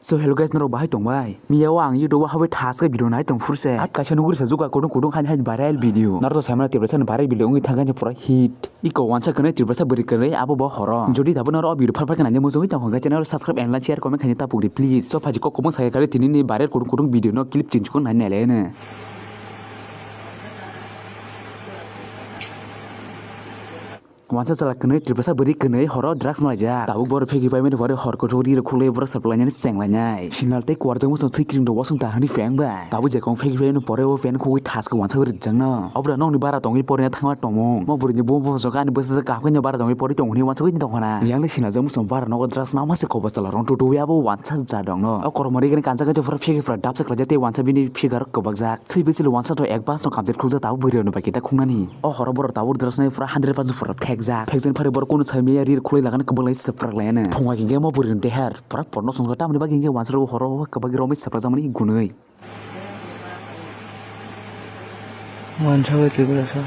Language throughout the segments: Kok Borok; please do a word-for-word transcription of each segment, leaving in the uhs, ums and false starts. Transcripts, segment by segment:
So hello guys, norok bahai tongbai? Miya o ang YouTube o habai thaske video nai tong phurse. At kaisa nuguri sa juga kudung kudung hani hani viral video. Norok to saimano Tiprasa ni viral video wngwi thangkha ni pura hit. Iko wansa kwnwi Tiprasa bwrwi kwnwi abo bo horo. Jodi tabuk norok o video phar phar khe naina muchungwi tongkha khe channel subscribe and like share comment khaina tapuk di please. So phaji kok kubung sakai kali tini ni viral kudung kudung video no clip chinchukung nai nai le. Wansa chala kwnwi Tiprasa bwrwi kwnwi horo drugs malaijak. Tabuk borok phegi paimani pore hor kuthuk ri rok khulwi borok saplainani chenglainai. Sinal tei kuarjak muchung thwi kring rok wasung ta hwnwi pheng ba. Tabuk je kong phegi paimani pore o pen khugwi thaske wansa bai rwjakno. Obra nokni bara tongwi porina thangma tongmung. Mo bwrwini bumung bosok ani bwsajak kaham khe bara tongwi porwi tongo hwnwi wansugwi tongkhana. Yang le sinal jak muchung bara nogo drugs nama se kobo chala rong tutu abo wansa jadongno. O kormo ri gani kanjak khe phura phegi phura dapsa khlaijak tei wansa bini figure kwbakjak. Thwi bisil wansa to ek bas no kamchet khukjak tabuk bwrwi rokni bai kita khungnani. O horo borok tabuk drasnai pura hundred percent pura phekjak. Phekjani phari borok kunu sai maya rir khulai lagani kwbang lai swprak lai ano. Phunga hingke mo bwrwi rok deher pura porno songkha tamoni bagwi hingke wansa rok horo kwbangwi romwi swprak jakmani gunwi. Wansa bai twi bwrasa.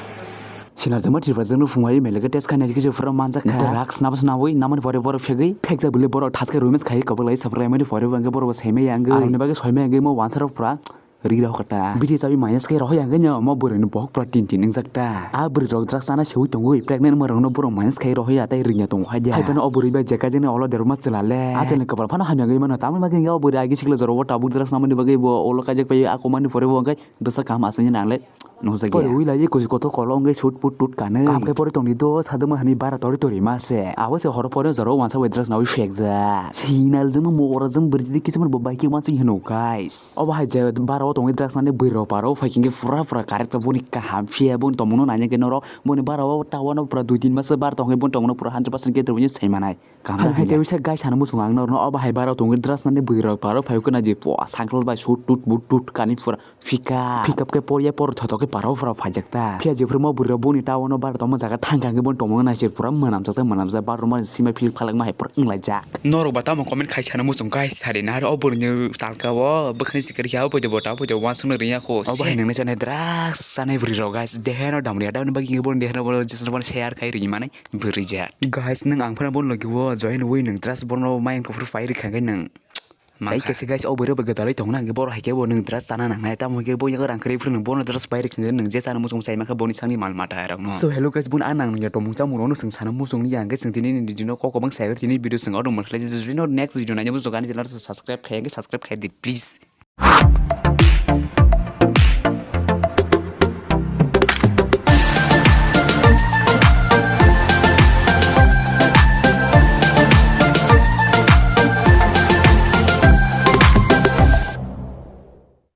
Sinarjakma Tripura jakno phungai mele khe test khainai khe pura manjak kha. Drugs nabas nawi namani pore borok phegwi phekjak bile borok thaske romance khai kwbang lai swprak lai mani pore bo hingke borok bo sai maya wngwi. Aroni bagwi soi maya wngwi mo wansa rok pura. Ri rok kata. Bidi chawi minus khe rohoi ang nyo mo bwrwi ni bohok pura tin tin wngjak ta. A bwrwi rok drugs chana sewi tongwi pregnant wngma rok no borok minus khe rohoi ya tai ringya tongo hai dia. Hai phano o bwrwi bai jeka jeni olo derma chwla le. A chwla ni kwpal phano hamya wngwi mano tamoni bagwi o bwrwi agi sikla jora o tabuk drugs namani bagwi bo olo kaijak pai a komani pore bo hwnkhe bwsa kaham aswk nang le. Nukjagya. Pore ui lai kusi kotor kolong wngwi sut put tut kanwi. Kaham khe pore tongdi do sajwkma hani bara tori tori ma se. Abo se horo pore jora o wansa bai drugs nawi phekjak. Sinal jwngma mokra jwng bwrwi twi kisamani bo bai khe wansuk hino guys. Obo hai je bara o tongwi drugs nani bwrwi rok paro phai khe pura pura correct boni kaham phiya boni tongmungno naina khe norok boni bara o ta uano pura dui tin mas bara tongwi boni tongmungno pura hundred percent khe tongwi sai manai. Kaham hai hai tei wisa guys ano muchung ang norno obo hai bara tongwi drugs nani bwrwi rok paro phai khe naji po sangkol bai sut tut but tut kani pura. Phika. Phikap khe porya por thothok khe parao pura phaijak ta. Phiya jephru mo bwrwi rok boni ta uano bara tongma jaga thangkha hwnkhe boni tongmung naisir pura mwnamjak ta mwnamjak bara rok mani sima philip khalak ma hai pura wnglaijak. Norok ba tamo comment khai sana muchung guys sari na o bwrwi ni talka o bwkhani sikir ya o boido bo ta boido wansuk no riya kho. Obo hai nangni channel drugs sanai bwrwi rok guys deheno damri ada ni bagwi boni deheno boni share khai ri mani bwrwi ja. Guys nung ang phana boni logi o join wi nung drugs bono mayang kufur fai ri kha nung. Tei kaisa guys o bwrwi bai gwdalwi tongna hwnkhe borok hai khe bo nwng dress chana nangnai tamo hwnkhe bo yago rang kwrwi phuru nwng bono dress bai rwkhe nwng je chana muchung sai mankha boni sakni mal mata rokno. So hello guys boni ang nang nungya tongmung chamung rokno chwng sana muchung ni ya hwnkhe chwng tini ni video no kok kwbang sai tini video chwng auto mothlai jino next video naina muchung ani channel subscribe khai hwnkhe subscribe khai di please.